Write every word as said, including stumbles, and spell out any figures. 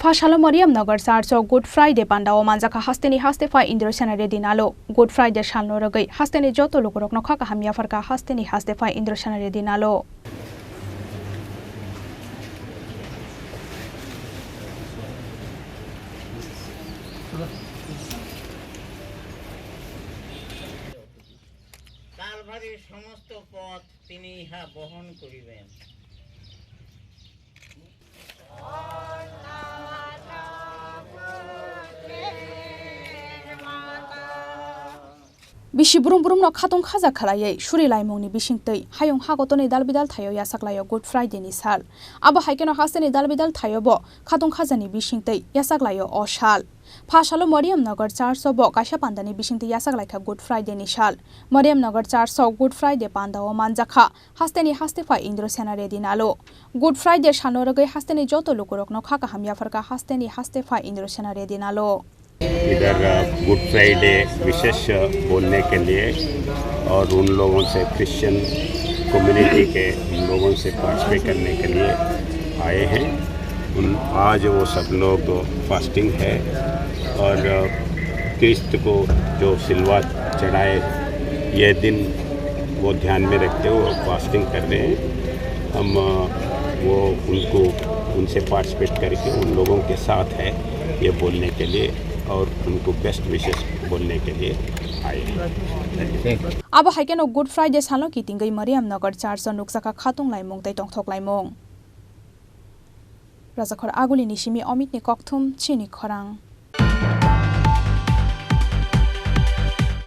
Phasalo Mariam Nagar Church o Good Friday pandao manjakha hasteni haste phai Indra Sena Reddy Nalo. Good Friday salno rwgwi hasteni joto lukurokno kha kaham yapharkha hasteni haste phai Indra Sena Reddy Nalo. কালভারির সমস্ত পথ তিনি ইহা বহন করিবেন। Bisi brum brumno khatung khaja khlaiwi suri laimungni bisingtwi hayung hagotoni dalbidal thaio yasak laio Good Friday ni sal. Abo hai kheno hasteni dalbidal thaio bo khatung khajani bisingtwi yasak laio o sal. Phasalo Mariam Nagar Church o bo kaisa pandani bisingtwi yasak laikha Good Friday ni sal. Mariam Nagar Church o Good Friday pandao manjakha hasteni haste phai Indra Sena Reddy Nalo. Good Friday salno rwgwi hasteni joto lukurokno kha kaham yapharkha hasteni haste phai Indra Sena Reddy Nalo. इधर, अ, good Friday विशेष, अ, बोलने के लिए और उन लोगों से, Christian community के उन लोगों से पार्टिसिपेट करने के लिए आए हैं। उन, आज वो सब लोग फास्टिंग है और, अ, क्रिस्त को जो सिलवा चढ़ाए, ये दिन वो ध्यान में रखते हुए फास्टिंग कर रहे हैं। हम, अ, वो उनको, उनसे पार्टिसिपेट करके उन लोगों के साथ है ये बोलने के लिए और उनको बेस्ट विशेस बोलने के लिए आए हैं। Abo hai kheno Good Friday salno kitingwi Mariam Nagar Church o nukjakha khatung laimung tei tongthok laimung. Rajakhor Aguli ni simi Omit ni kokthum chini khorang.